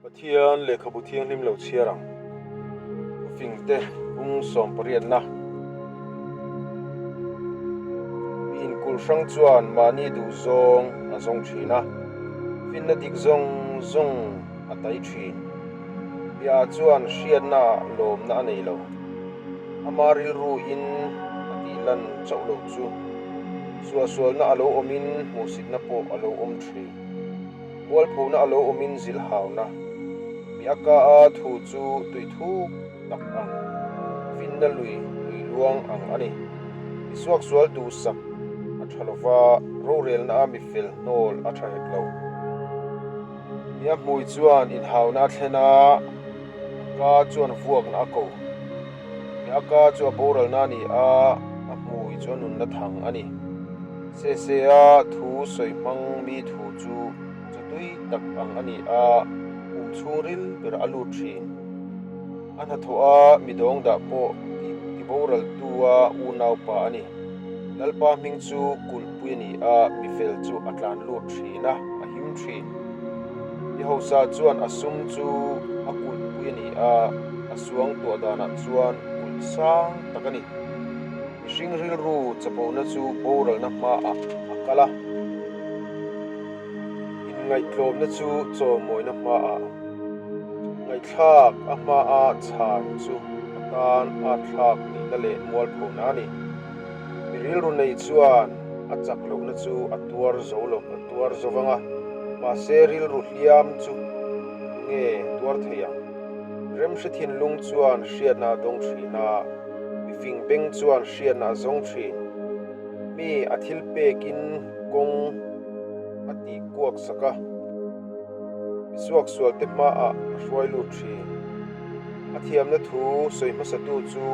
Pathian lehkhabu thianghlim lo chhiar ang. Thufingte bung sawmpariatna. Mi inkulh hrang chuan mahni duh zawng a zawng thin a, finna dik zawng zawng a tai thin. Piahah chuan hriatna lawmna a nei lo. Ama rilru in a tih lan chauh lo chu suahsualna a lo awmin hmuhsitna pawh a lo awm thin. Mualphona a lo awmin zilhauna mi a ka a thu chu tui thuk tak ang, finna lui tui luang ang a ni. Mi suaksual duhsak a tha lova, rorelna a mi fel hnawl a tha hek lo. Mi a hmui chuan inhauna a thlen a, a ka chuan vuakna a ko. Mi a ka chu a boralna a ni a, a hmui chu a nunna thang a ni. Sesea thu sawi hmang mi thu chu chaw tui tak ang a ni a, pum chhungril ber a lut thin. A hnathawh a mi dawng dah pawh ti boraltu a unaupa a ni. Lalpa hming chu kulhpui a ni a, mi fel chu a tlan lut thin a, a him thin. Mi hausa chuan a sum chu a kulhpui a ni a, a suang tuah danah chuan kulh sang tak a ni. Mihring rilru chapona chu boralna hmaah a kal a, inngaihtlawmna chu chawmawina hmaah, ngaihthlak a hmaa chhan chu a tan a thlak nihna leh mualphona a ni. Mi rilru nei chuan a chak lohna chu a tuar zo lo, a tuar zo vang a, mahse rilru hliam chu nge tuar thei ang? Remhre thinlung chuan hriatna a dawng thin a. Mi fing beng chuan hriatna a zawng thin. Mi a thil pekin kawng a tih kuak sak a, mi suaksualte hmaah a hruai lut thin. A thiamna thu sawi hmasatu chu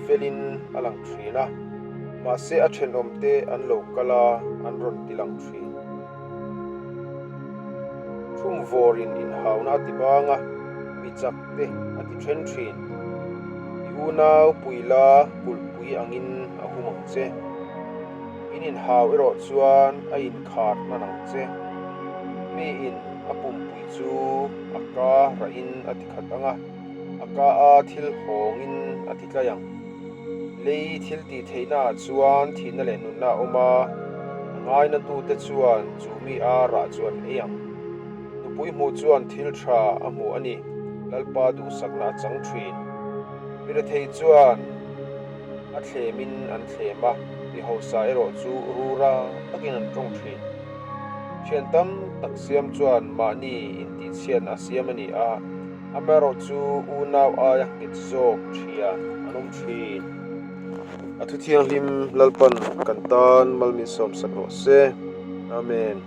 felin a lang thin a, mahse a thenawmte an lo kal a, an rawn ti lang thin. Thum vawrin inhauna a ti bang a, mi chak te a ti then thin. I unau puila kulhpui angin a hum ang che. In inhau erawh chuan a inkhar hman ang che. Miin a pumpui chu a ka rahin a ti khat ang a, a ka a thil hawngin a ti tlai ang. Lei thil tih theihnaah chuan thihna leh nunna a awm a, a ngainatute chuan chu mi a rah chu an ei ang. Nupui hmuh chuan thil tha a hmu a ni, Lalpa duhsakna a chang thin. Mi rethei chuan a thlemin an thlem a, mi hausa erawh chu rura takin an tawng thin. Thian tam tak siam chuan mahni intihchhiatna a siam a ni a, Amaherawh chu unau aia nghet zawk thian an awm thin. A thu thianghlim Lalpan kan tan mal min sawmsak rawh se. Amen.